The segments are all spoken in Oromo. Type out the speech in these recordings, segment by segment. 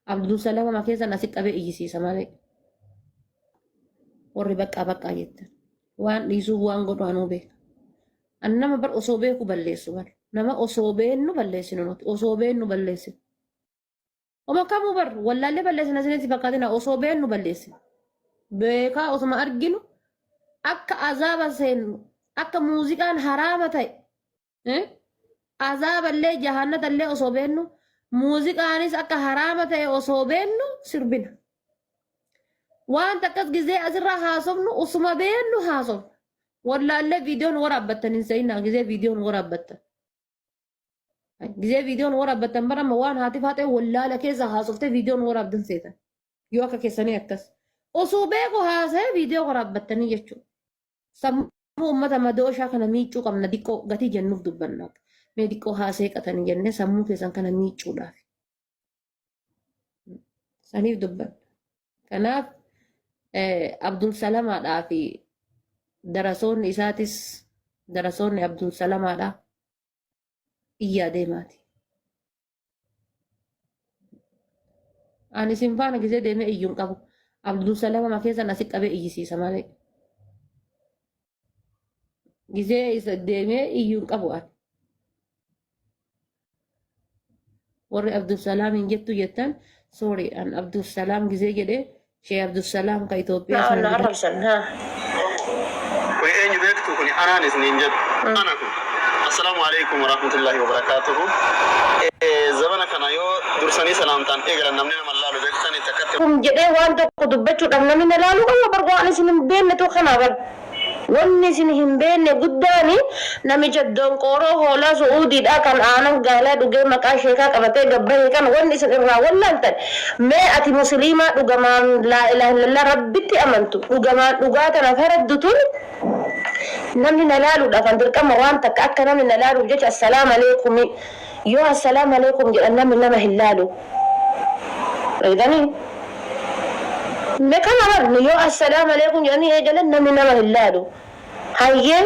Abdulsalama keessan asi qabee iyyisiisa malee. Warri baqqaa baqqaa jettan. Waan dhiisuuf waan godhu anuu beeka. An nama bar osoo beeku balleessu bar. Nama osoo beennu balleessinu nuti. Osoo beennu balleessinu. Oma kamuu bar wallaallee balleessina isinitti fakkaatina osoo beennu balleessina. Beekaa osuma arginu akka azaaba seennu akka muuziqaan haraama ta'e eh, azaaballee jahannatallee osoo beennu muuziqaanis akka haraama ta'e osoo beennu sirbina. Waan takkas gizee asirraa haasofnu osuma beennu haasofna. Wallaallee viidiyoon waraabbattan hin se'inaa gizee viidiyoon waraabbattan. Gizee viidiyoon waraabbattan bara amma waan haati faaxee wallaala keessa haasoftee viidiyoon waraabdan seetan. Yoo akka keessanii akkas. Osoo beeku haasa'ee viidiyoo waraabbattanii jechuudha. Sammuu uummata madooshaa kana miiccuu qabna diqqoo gatii jennuuf dubbanna. Mee diqqoo haasee qatanii jennee sammuu keessan kana miiccuudhaaf. Saniif dubbanna. Kanaaf Abdul Salamaadhaa fi darasoonni isaatis darasoonni Abdul Salamaadhaa iyyaa deemaati. Ani isin faana gisee deemee iyyuu hin qabu. Abdul Salama keessan asi qabee iyyisiisa malee. Gisee isa deemee iyyuu hin qabu ani. Warri Abdulsalaam hin jettu jettan sorry an Abdulsalaam gisee jedhe shee Abdulsalaam ka Itoophiyaa Na sana na bira. arrabsan ha. Kuni eenyu beektu kuni anaan isiniin jedhu ana kun. Assalaamu alaikum warahmatullahi wabarakaatuhu. Zabana kana yoo dursanii salaamtaan eegalan namni nama laalu beektanii takkatti Kum jedhee waan tokko dubbachuudhaaf namni na laaluu qaba bar waan isin hin beeknetu kana bar. Wanni isin hin beekne guddaani namicha donqooroo hoolaa su'uudiidhaa kan aanan gaalaa dhugee maqaa sheekaa qabatee gad bahe kana wanni isin irraa wallaaltan mee ati musiliimaa dhugamaan laa ilaaha illallah rabbitti amantu dhugamaan dhugaa tana faraddu tun namni na laaluudhaaf an dirqama waan takka akka namni na laaluuf jecha assalaam aleekumi yoo assalaam aleekum jedhan namni nama hin laalu argitanii Me kana bar yoo assalam aleekum jedhanii eegalan namni nama hin laalu. Hayyee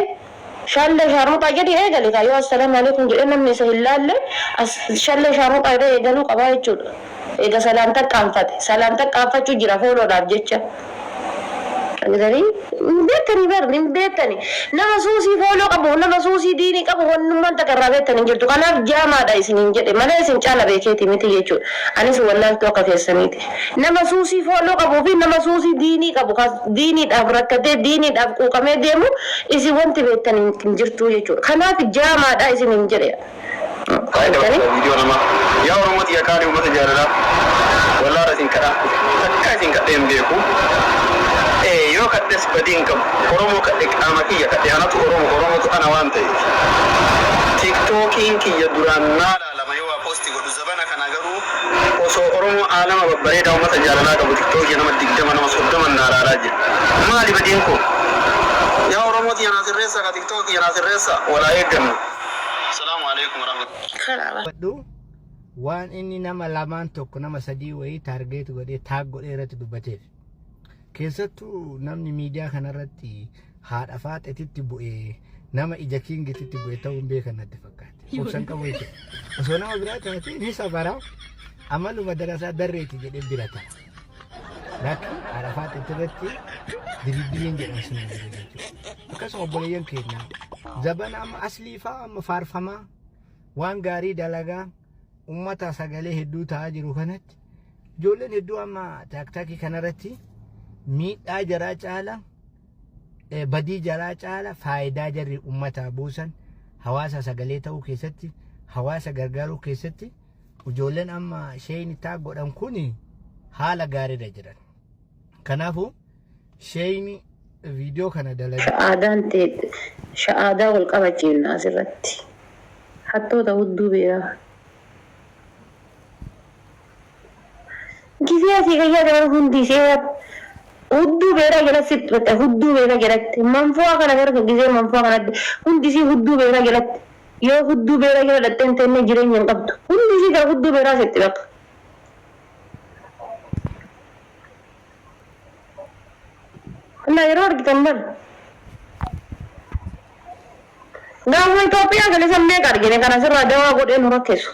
shallee shaarmuxaa jedhi eegali kaa yoo assalam aleekum jedhee namni isa hin laalle as shallee shaarmuxaa jedhee eegaluu qabaa jechuudha. Eega salaamta qaanfate salaamta qaanfachuu jira fooloodhaaf jecha. Argitanii? Hin beektanii bar hin beektani. Nama suusii fooloo qabu nama suusii diinii qabu wannummaan takka irraa beektan hin jirtu. Kanaaf jaamaadha isiniin jedhe malee isin caala beekeeti miti jechuudha. Anis wallaaltuu akka keessaniiti. Nama suusii fooloo qabuu fi nama suusii diinii qabu ka diiniidhaaf rakkatee diiniidhaaf quuqamee deemu isin wanti beektan hin jirtu jechuudha. Kanaaf jaamaadha isiniin jedhe. Faayida Argitanii? bakka viidiyoo namaa. Yaa Oromoo tiyya qaalii uummata jaalalaa wallaara isin kadha takkaa isin kadhee hin beeku ee yoo kadhes badii hin qabu Oromoo kadhe qaama kiyya kadhe anatu Oromo Oromotu ana waan ta'eef tiktookiin kiyya duraan naa laalama yoo waa posti godhu zabana kana garuu osoo Oromoo aalama babbareedaa uummata jaalalaa qabu tiktookii nama 20 nama 30 naa laalaa jira maali badiin koo yaa Oromoo tiyya naa sirreessaa ka tiktookii kiyya naa sirreessaa walaa eeggannu. Salaamu alaikum warahmatullahi. Kana bar. Dubbadhu waan inni nama lamaan tokko nama sadii wayii taargeet godhee taag godhee irratti dubbateef. Keessattuu namni miidiyaa kanarratti haadha faaxetitti bu'ee nama ija kiingititti bu'e ta'uu hin beekan natti fakkaate. Obsan qabu jechuudha. Osoo nama biraa taatee ni sabara amaluma darasaa darreeti jedhee bira ta'a. Lakki haadha faaxetti irratti diribbiyeen jedhan sun hin jiru jechuudha. Akkasuma obboleeyyan keenya zabana amma aslii fa'aa amma faarfamaa waan gaarii dalagaa ummata sagalee hedduu ta'aa jiru kanatti ijoolleen hedduu amma taaktaakii kanarratti miidhaa jaraa caala badii jaraa caala faayidaa jarri ummataa buusan hawaasa sagalee ta'uu keessatti hawaasa gargaaruu keessatti ijoolleen amma sheeyni taa godhan kun haala gaariirra jiran. Kanaafuu sheeyni viidiyoo kana dalagee. Sha'aadaan tee sha'aadaa wal qabachiifna asirratti. Hattoota hudduu beeraa. Gizee asii gayyaa dabalu hundi ishee hudduu beeraa jalatti sitti bakka hudduu beeraa jalatti manfu'aa kana gara gizee manfu'aa kanatti hundi isii hudduu beeraa jalatti yoo hudduu beeraa jala dhattee hin teenne jireenya hin qabdu hundi isii gara hudduu beeraa sitti bakka. Wallah yeroo argitan bar. Gaafuma Itoophiyaa gale san meeqa argine kan asirraa dawaa godhee nu rakkisu.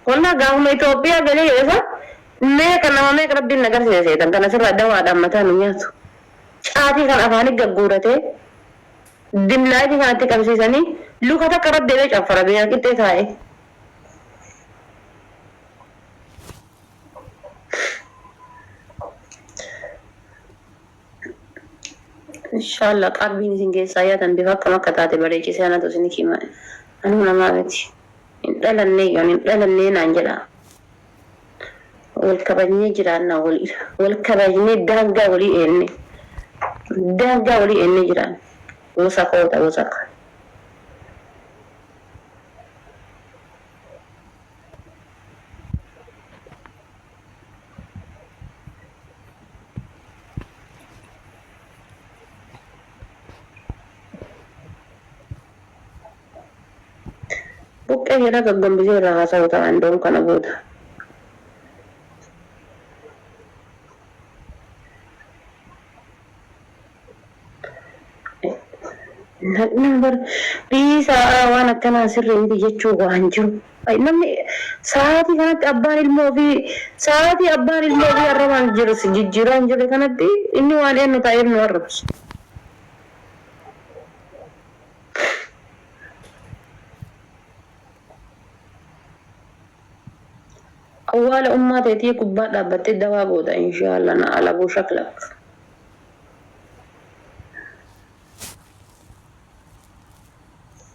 Wallah. Wallah gaafuma Itoophiyaa galee jedhe san meeqa nama meeqa rabbiin na garsiise seetan kana sirraa dawaadhaan mataa nu nyaatu. Caatii kan afaanii gagguuratee dimlaayitii kanatti qabsiisanii luka takka irratti deemee caffara beekaa qixxee taa'ee. Inshallah qalbiin isin keessaa yaatan bifa akkam akka taate bareechisee anatu isin hima. Anuu namaa miti. Hin dhalannee yoon hin dhalannee naan jedha. Wal kabajnee jiraanna walii. Wal kabajnee daangaa walii eenne. Daangaa walii eennee jiraanna. Wasakoota wasaka. Buqqee jedha gaggombisee irraa haasa'u ta'a indoom kana booda. Namni bar dhiisaa waan akkanaa sirrii miti jechuu waan jiru. Namni sa'aatii kanatti abbaan ilmoo fi sa'aatii abbaan ilmoo fi arrabaan jiru jijjiiraa hin jirre kanatti inni waan eenyu ta'eef nu arrabsu. Awwaala ummaa teetii gubbaa dhaabbattee dawaa goota inshaallah na alabuu shaklak.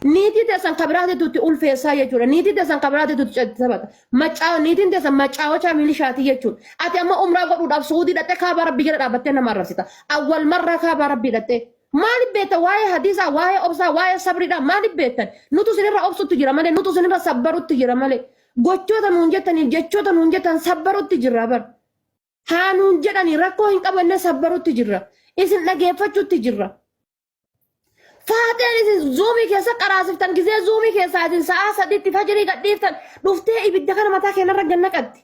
Niitii teessan kabiraatitu itti ulfeessaa jechuudha. Niitii teessan kabiraatitu itti taphata. Macaa niitiin teessan macaawachaa milishaatii jechuudha. Ati amma umraa godhuudhaaf suudii dhattee kaabaa rabbii jala dhaabbattee nama arrabsita. Awwal marraa kaabaa rabbii dhattee. Maaliif beekta waa'ee hadiisaa, waa'ee obsaa, waa'ee sabriidhaa maaliif beektan? Nutu isinirra obsutti jira malee, nutu isinirra sabbarutti jira malee. Gochoota nuun jettaniif jechoota nuun jettan sabbarutti jirra bar. Haa nuun jedhanii rakkoo hin qabu jennee sabbarutti jirra. Isin dhageeffachuutti jirra. Faaxeen isin zuumii keessa qaraasiftan gizee zuumii keessaa isin sa'aa sadiitti fajirii gadhiiftan dhuftee ibidda kana mataa keenyarra gad naqatti.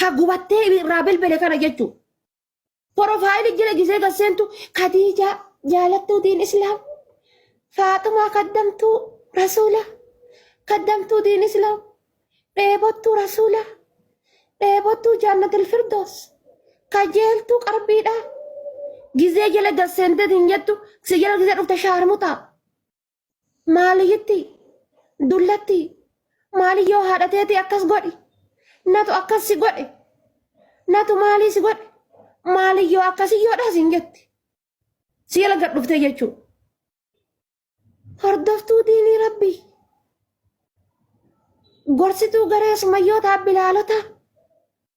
Ka gubattee irraa belbele kana jechuudha. Porofaayilii jala gizee gad seentu Khadiijaa jaalattuu diin islaam Faaxumaa kaddamtuu rasuula kaddamtuu diin islaam dheebottuu rasuula dheebottuu jaannatul firdoos kajeeltuu qarbiidha gizee jala gad seenteetiin jettu si jala gizee dhufte shaarmuxaa Maaliyitti dullatti maaliyyoo haadha teetii akkas godhi natu akkas si godhe natu maalii si godhe maaliyyoo akkasiyyoodha siin jetti si jala gad dhuftee jechuu hordoftuu diinii rabbii gorsituu garee sumayyootaa bilaalota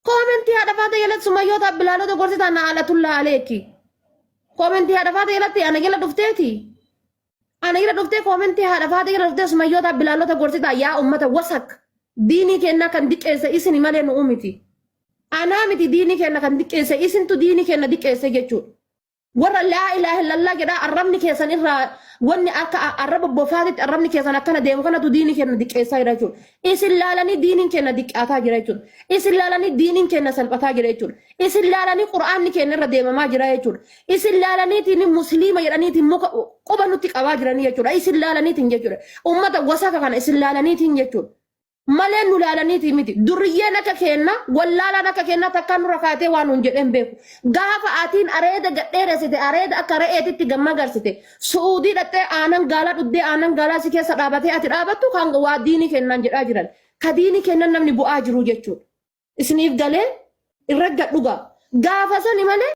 Koomentii haadha faata jalatti sumayyoota bilaalota gorsitaa na alatullaa aleeki. Koomentii haadha faata jalatti ana jala dhufteeti. Ana jala dhuftee koomentii haadha faata jala dhuftee sumayyoota bilaalota gorsitaa yaa ummata wasak. Diinii kennaa kan diqqeesse isini malee nu miti. Anaa miti diinii kenna kan diqqeesse isintu diinii kenna diqqeesse jechuudha. Warra laa ilaaha illallah jedhaa arrabni keessan irraa wanni akka arraba bofaatitti arrabni keessan akkana deemu kanatu diinii kenna diqqeessaa jira jechuudha. Isin laalanii diiniin kenna diqqaataa jira jechuudha. Isin laalanii diiniin kenna salphataa jira jechuudha. Isin laalanii qura'aanni kenna irra deemamaa jira jechuudha. Isin laalaniitiin musliima jedhaniitiin muka quba nutti qabaa jiranii jechuudha. Isin laalaniitiin jechuudha. Ummata wasaka kana isin laalaniitiin jechuudha. Malee nu laalaniitii miti. Durriyyeen akka keenna, wallaalaan akka keenna takkaa nurra kaatee waan nuun jedhee hin beeku. Gaafa atiin areeda gad dheeressite, areeda akka re'eetitti gad magarsite, Su'uudii dhaqxee aanan gaalaa dhuddee aanan gaalaa si keessa dhaabatee ati dhaabattu kan waa diinii kennaan jedhaa jiran. Ka diinii kennan namni bu'aa jiru jechuudha. Isiniif galee irra gad dhugaa. Gaafa sani malee.